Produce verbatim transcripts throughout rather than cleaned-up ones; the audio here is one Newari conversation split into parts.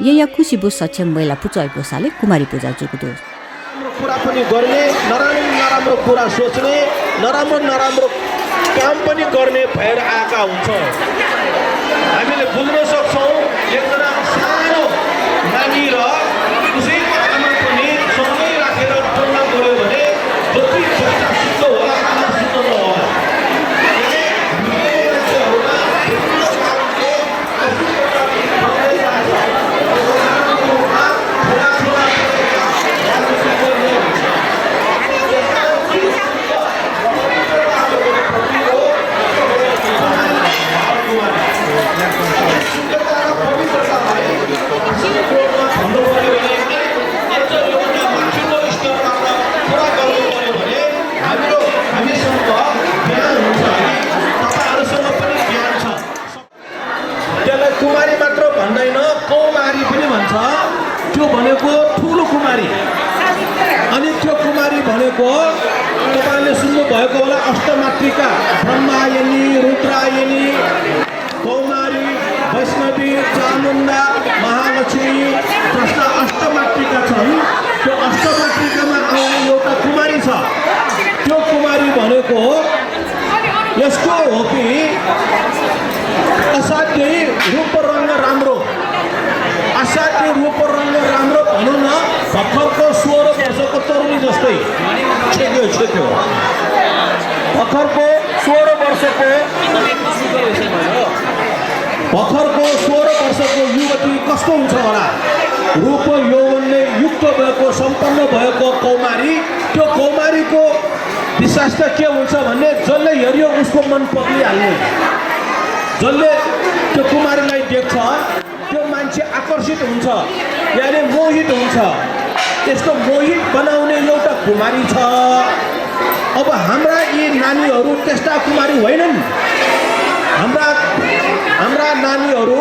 यँया कुसिबु सक्षम महिला पुचःया ग्वसालय् कुमारी पुजा जूगु दु। नराम्रो कुरा पनि गर्ने, नराम्रो नराम्रो कुरा सोच्ने, नराम्रो नराम्रो काम पनि गर्ने भएर आएका हुन्छौँ। हामीले बुझ्न सक्छौँ, एकजना सानो नानी र उसैको आमा पनि सँगै राखेर टोल्न गयो भने जति बच्चा शुद्ध होला, आमा शुद्ध नहोला। हामीसँग पनि ज्ञान छ। त्यसलाई कुमारी मात्र भन्दैन, कौमारी पनि भन्छ। त्यो भनेको ठुलो कुमारी। अनि त्यो कुमारी भनेको तपाईँले सुन्नुभएको होला, अष्टमातृका, ब्रह्मायणी, रुद्रायणी, कौमारी, वैष्णवी, चामुण्डा, महालक्ष्मी जस्ता अष्टमातृका छन्। त्यो अष्टमातृकामा आउने एउटा कुमारी छ। त्यो कुमारी भनेको यसको हो कि असाध्यै रूप रंग राम्रो। असाध्यै रूप रंग राम्रो भनौँ न, भर्खरको सोह्र वर्षको तरुणी जस्तै। छेक्यो, छेक्यो। भर्खरको सोह्र वर्षको, भर्खरको सोह्र वर्षको युवती कस्तो हुन्छ होला? रूप यौवनले युक्त भएको, सम्पन्न भएको कौमारी, त्यो कौमारीको विशेषता के हुन्छ भन्ने जसले हेऱ्यो उसको मन पग्लिहाल्ने। जसले त्यो कुमारीलाई देख्छ त्यो मान्छे आकर्षित हुन्छ, यानि मोहित हुन्छ। त्यस्तो मोहित बनाउने एउटा कुमारी छ। अब हाम्रा यी नानीहरू त्यस्ता कुमारी होइनन्। हाम्रा, हाम्रा नानीहरू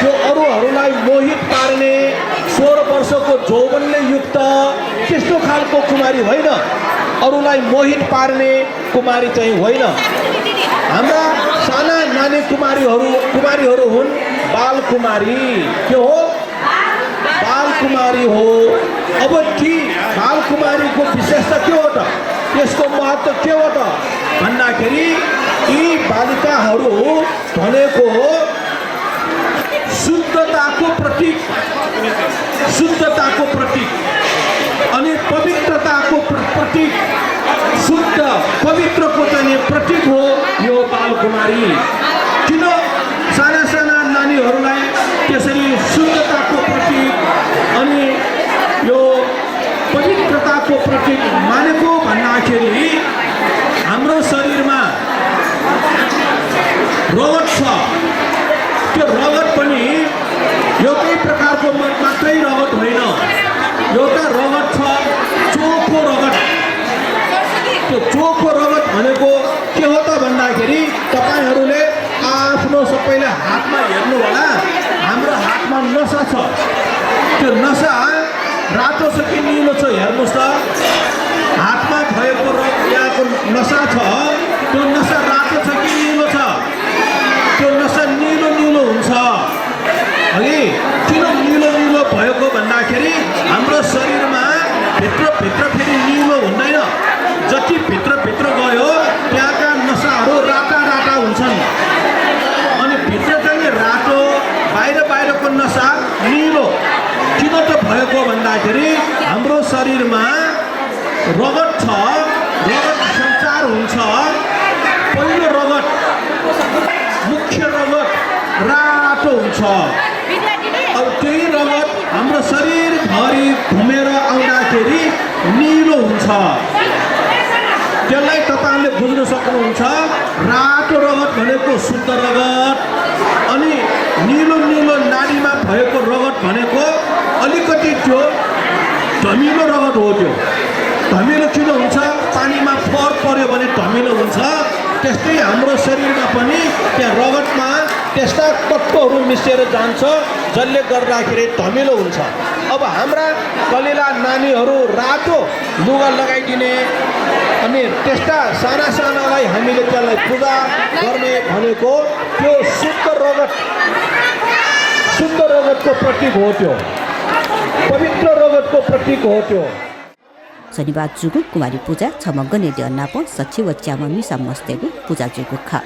त्यो अरूहरूलाई मोहित पार्ने, सोह्र वर्षको जौवनले युक्त त्यस्तो खालको कुमारी होइन, अरूलाई मोहित पार्ने कुमारी चाहिँ होइन। हाम्रा साना नानी कुमारीहरू, कुमारीहरू हुन् बाल कुमारी। के हो? बाल कुमारी हो। अब ती बाल कुमारीको विशेषता के हो त? यसको महत्त्व के हो त भन्दाखेरि यी बालिकाहरू भनेको शुद्धताको प्रतीक, शुद्धताको प्रतीक अनि पवित्रताको प्र-, प्रतीक, शुद्ध पवित्रको चाहिँ प्रतीक हो यो बालकुमारी। किन साना साना नानीहरूलाई त्यसरी शुद्धताको प्रतीक अनि यो पवित्रताको प्रतीक मानेको भन्दाखेरि हाम्रो शरीरमा रगत छ। त्यो रगत पनि एउटै प्रकारको मा-, मात्रै रगत होइन, एउटा रगत छ, चोखो रगत। त्यो चोखो रगत भनेको के हो त भन्दाखेरि, तपाईँहरूले आफ्नो सबैले हातमा हेर्नु होला, हाम्रो हातमा नसा छ। त्यो नसा रातो छ कि निलो छ, हेर्नुस् त। हातमा भएको र यहाँको नसा छ, त्यो नसा रातो छ कि निलो छ? त्यो नसा निलो निलो हुन्छ। अघि किन निलो निलो भएको भन्दाखेरि, हाम्रो शरीरमा भित्र, भित्र फेरि निलो हुँदैन। जति भित्र, भित्र गयो, त्यहाँका नसाहरू राता, राता हुन्छन्। अनि भित्र चाहिँ रातो, बाहिर, बाहिरको नसा निलो। किन त भएको भन्दाखेरि, हाम्रो शरीरमा रगत छ, रगत सञ्चार हुन्छ। पहिलो रगत, मुख्य रगत रातो हुन्छ। अब त्यही रगत हाम्रो शरीरभरि घुमेर आउँदाखेरि निलो हुन्छ। त्यसलाई तपाईँले बुझ्न सक्नुहुन्छ, रातो रगत भनेको शुद्ध रगत, अनि निलो निलो नाडीमा भएको रगत भनेको अलिकति त्यो धमिलो रगत हो। त्यो धमिलो किन हुन्छ? पानीमा फोहर पर्‍यो भने धमिलो हुन्छ। त्यस्तै हाम्रो शरीरमा पनि त्यहाँ रगतमा त्यस्ता तत्त्वहरू मिसिएर जान्छ, जसले गर्दाखेरि धमिलो हुन्छ। अब हाम्रा कलिला नानीहरू रातो लुगा लगाइदिने, अनि त्यस्ता साना सानालाई हामीले त्यसलाई पूजा गर्ने भनेको त्यो शुद्ध रगत, शुद्ध रगतको प्रतीक हो त्यो, पवित्र रगतको प्रतीक हो त्यो। शनिबार जूगु कुमारी पुजाय् छम्ह गनेद्यः नाप सछि व च्याम्ह मिसा मस्तय्‌गु पुजा जूगु खः।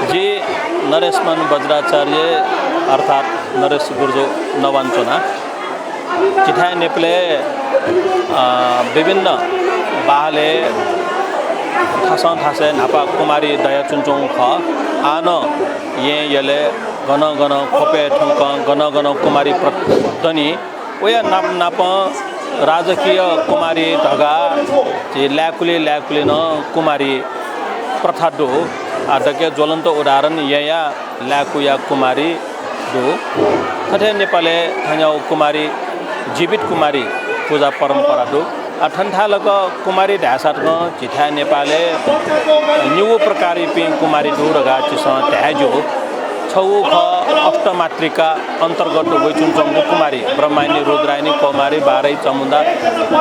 जि नरेशमान वज्राचार्य अर्थात् नरेश गुरुजु नवानाच्वना। जिथाय् नेपालय्, अ, विभिन्न बाहालय् थासं थासय् न्हापा कुमारी दयाच्वनाच्वंगु खः। आः नं येँ यलय् गनं गनं ख्वपय् थ्यंकं गनं गनं कुमारी प्र-, दनि। वया नाप नापं राजकीय कुमारी धकाः झी लाय्‌कुलि लाय्‌कुलि नं कुमारी प्रथा दु। आ, दकले ज्वलन्त उदाहरण येँया लाय्‌कुया कुमारी दु। थथे नेपालय् थज्याःगु कुमारी, जीवित कुमारी पुजा परम्परा दु। आ, थन थालक कुमारी धाय्‌सा तकं झीथाय् नेपालय् निगू प्रकारयापिं कुमारी दु धकाः झीसं धाये ज्यू। छगू खः अष्टमातृका अन्तर्गत वइच्वंच्वंगु कुमारी, ब्रह्मायणी, रुद्रायणी, कौमारी, बाह्रै चामुण्डा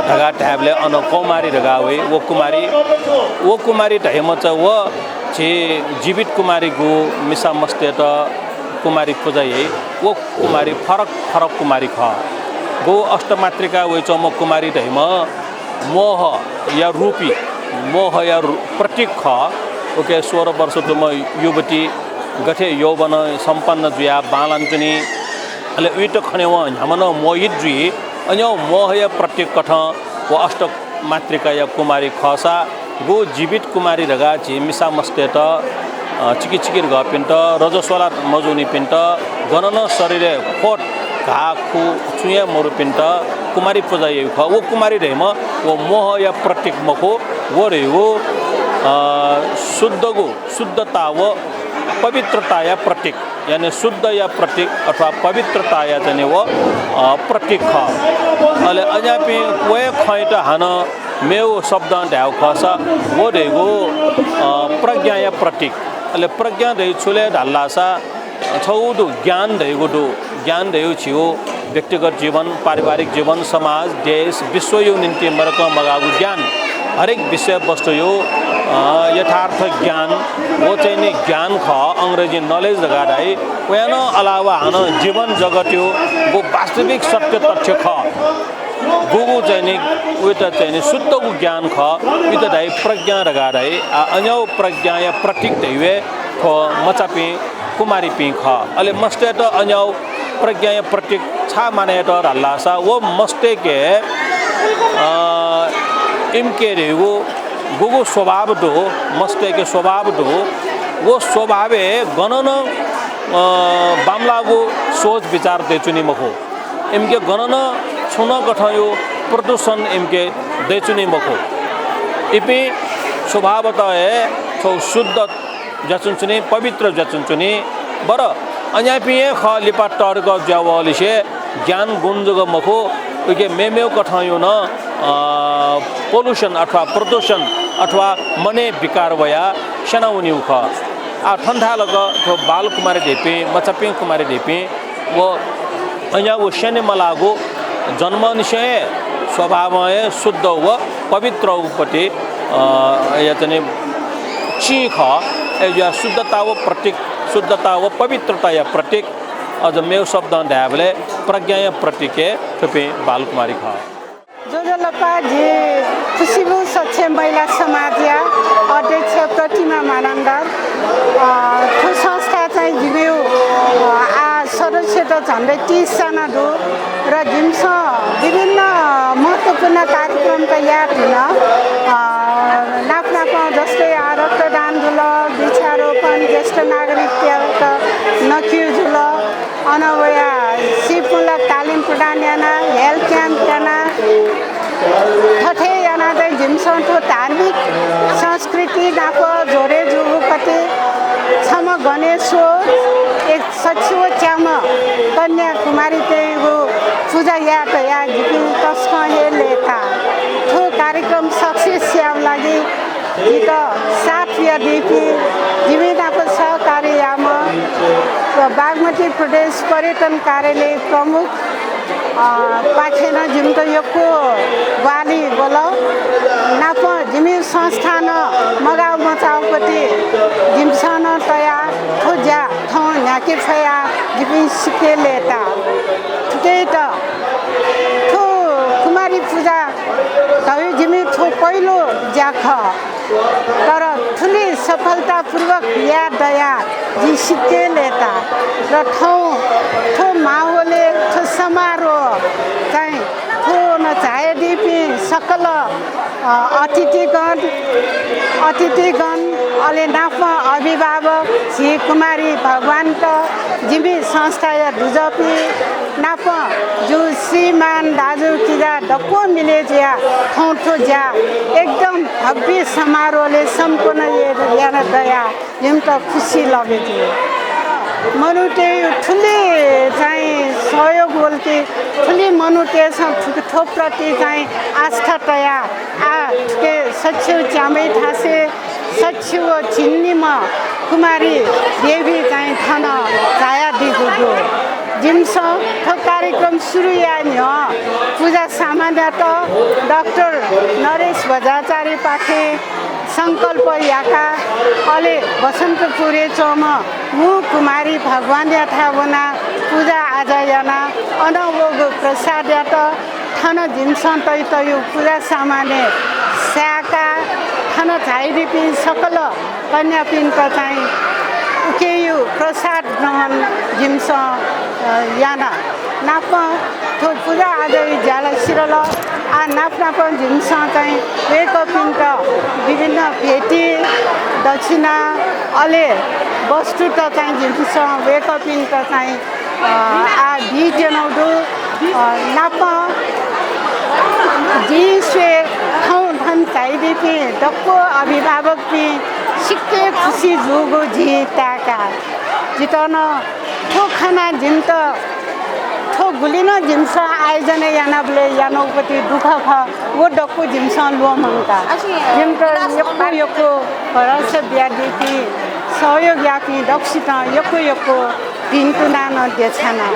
धकाः धायेबलय् अन कौमारी धकाः वइ। व कुमारी, व कुमारी धइम्ह चाहिँ व झी जीवित कुमारीगु मिसा मस्तय्‌त कुमारी पुजा याइ। व कुमारी फरक फरक कुमारी खः। गु अष्टमातृका वइच्वंम्ह कुमारी धइम्ह मोहया रूपी, मोहया रु-, प्रतीक खः। उके सोह्र वर्ष दुम्ह युवती गथे यौवन सम्पन्न जुयाः बांलानाच्वनी, अले उइत खनेवं न्ह्याम्हं मोहित जुइ, अन मोहया प्रतीक कथं व अष्टमातृकाया कुमारी खःसा गु जीवित कुमारी धकाः झी मिसा मस्तय्‌त, अ, चिकिचिकिर घःपिन्त, रजस्वला मजूनिपिन्त, गनं नं शरीरय् खोट घाः खु छुं हे मरुपिन्त कुमारी पुजा याइगु खः। व कुमारी धइम्ह व मोहया प्रतीक मखु, व धइगु, अ, शुद्धगु, शुद्धता व पवित्रताया प्रतीक, यानि शुद्धया प्रतीक अथवा पवित्रताया चाहिँ नि व, अ, प्रतीक खः। अले अज्याःपिं व हे खँयात हानं मेगु शब्दं धायेगु खःसा व धइगु, अ, प्रज्ञाया प्रतीक। अले प्रज्ञा धइगु छु ले धाःसा छगू दु, ज्ञान धइगु दु। ज्ञान धइगु झीगु व्यक्तिगत जीवन, पारिवारिक जीवन, समाज, देश, विश्वया निंतिं मरकं मगाःगु ज्ञान, हरेक विषयवस्तुया, अ, यथार्थ ज्ञान, व चाहिँ नि ज्ञान खः, अंग्रेजी knowledge धकाः धाइ। वयां नं अलावा हानं जीवन जगतया गु वास्तविक सत्य तथ्य खः, गुगु चाहिँ नि, उइत चाहिँ नि शुद्धगु ज्ञान खः, उइत धाइ प्रज्ञा धकाः धाइ। आ, अज्याःगु प्रज्ञाया प्रतीक धइगु हे थ्व मचापिं कुमारीपिं खः। अले मस्तय्त अज्याःगु प्रज्ञाया प्रतीक छाय् मानय् यात धाःसा व मस्तय्के, अ, इमिके धइगु गुगु स्वभाव दु, मस्तय्के स्वभाव दु, व स्वभावय् गनं नं, अ, बांमलाःगु सोच विचार दयेच्वनी मखु। इमिके गनं नं छुं नं कथंया प्रदूषण इमिके दयेच्वनी मखु। इपिं स्वभावतः हे थ्व शुद्ध जुयाच्वंच्वनी, पवित्र जुयाच्वंच्वनी। बरु अज्याःपिं हे खः लिपा तःधिकः जुयावःलिसे ज्ञान गुण जक मखु, उके मेमेगु कथंया नं, अ, pollution अथवा प्रदूषण अथवा मनय् विकार वयाः स्यानावनीगु खः। आः थन थाय् लक थ्व बालकुमारी धइपिं, मचापिं कुमारी धइपिं व अज्याःगु स्यने मलाःगु जन्मनिसें हे स्वभावं हे शुद्ध व पवित्र उगुपति, अ, या चाहिँ नि चिं खः। अय्जुयाः शुद्धता व प्रतीक, शुद्धता व पवित्रताया प्रतीक, अझ मेगु शब्दं धायेबलय् प्रज्ञाया प्रतीक हे थुपिं बालकुमारी खः। ज्वजलपा, जि खुसिबुँ सक्षम महिला समाजया अध्यक्ष प्रतिमा मानन्धर। अ, थ्व संस्था चाहिँ जिगु, अ, आ सदस्यत झन्डै तीस जना दु र जिमिसं विभिन्न महत्त्वपूर्ण कार्यक्रम त याये धुन। अ, नाप नापं जस्तै आ रक्तदान जुल, वृक्षारोपण, ज्येष्ठ नागरिकतय्त नकियु जुल, अन वयाः सिपमूलक तालिम प्रदान याना, health camp याना, थथे याना चाहिँ जिमिसं थ्व धार्मिक संस्कृति नाप जोडे जूगुपति छम्ह गणेश्वर, एक सच्छि व च्याम्ह कन्या कुमारीतय्गु पुजा याये धयाः जिपिं तसकं हे लय्ताः। थ्व कार्यक्रम success यायेगु लागि जितः साथ बियादीपिं, जिमि नाप सहकार्य याःम्ह बागमती प्रदेश पर्यटन कार्यालय प्रमुख, अ, पाखें नं जिमित यक्व ग्वाहालि ब्वल। नाप जिमि संस्थां मगाः मचाःगुपति जिमिसं नं तयाः थ्व ज्या थौं न्ह्याके फयाः जिपिं सिक्क लय्ताः। थुकियात थ्व कुमारी पुजा धइगु जिमि थ्व पहिलो ज्या खः। तर थुलि सफलतापूर्वक याये दयाः जिं सिक्क लय्ताः। र थौं थ्व माहौलय् थ्व समारोह चाहिँ थन झायादीपिं सकल, अ, अतिथिगण, अतिथिगण, अले नाप अभिभावक, झी कुमारी भगवानत, जिमि संस्थाया दुजःपिं, नाप जि श्रीमान दाजु किजा दक्व मिले जुयाः थौं थ्व ज्या एकदम भव्य समारोहले सम्पन्न ये-, याना दयाः जिमित खुसी लगे जुल। मनूतय् थुलि चाहिँ सहयोग वलति, थुलि मनूतय्सं थुके थ्व प्रति चाहिँ आस्था तयाः आ थुके सच्छि च्याम्हय् थासय् सच्छि व झिंनिम्ह कुमारी देवी चाहिँ थन झायादीगु दु। जिमिसं थ्व कार्यक्रम सुरु याये न्ह्यः पुजा सामानयात डाक्टर नरेश बज्राचार्यपाखें संकल्प याकाः अले बसन्तपुरय् च्वंम्ह मू कुमारी भगवानयाथाय् वनाः पुजा आजा यानाः अन वःगु प्रसादयात थन जिमिसं तयातःगु पुजा सामानय् साय्काः थन झायादीपिं सकल कन्यापिन्त चाहिँ उकिया प्रसाद ग्रहण जिमिसं, अ, याना। नापं थ्व पुजा आजाया ज्याला सिधल। आः नाप नापं जिमिसं चाहिँ वय्कःपिन्त विभिन्न भेटी, दक्षिणा, अले वस्तुत चाहिँ जिमिसं वय्कःपिन्त चाहिँ अ, आः बीत्यनागु दु। अ, नापं जिं स्वये थौं झाइदीपिं दक्व अभिभावकपिं सिक्क खुसी जूगु जिं ताय्‌का। जितः नं थ्व खनाः जिमित थ्व गुलि नं जिमिसं आयोजना यानाबलय् यानागु पति दुःख खः, व दक्व जिमिसं ल्वःमंका। जिमित यक्व यक्व भरोसा बियादीपिं, सहयोग याःपिं दक्वसितं यक्व यक्व भिन्तुना नं देछाना।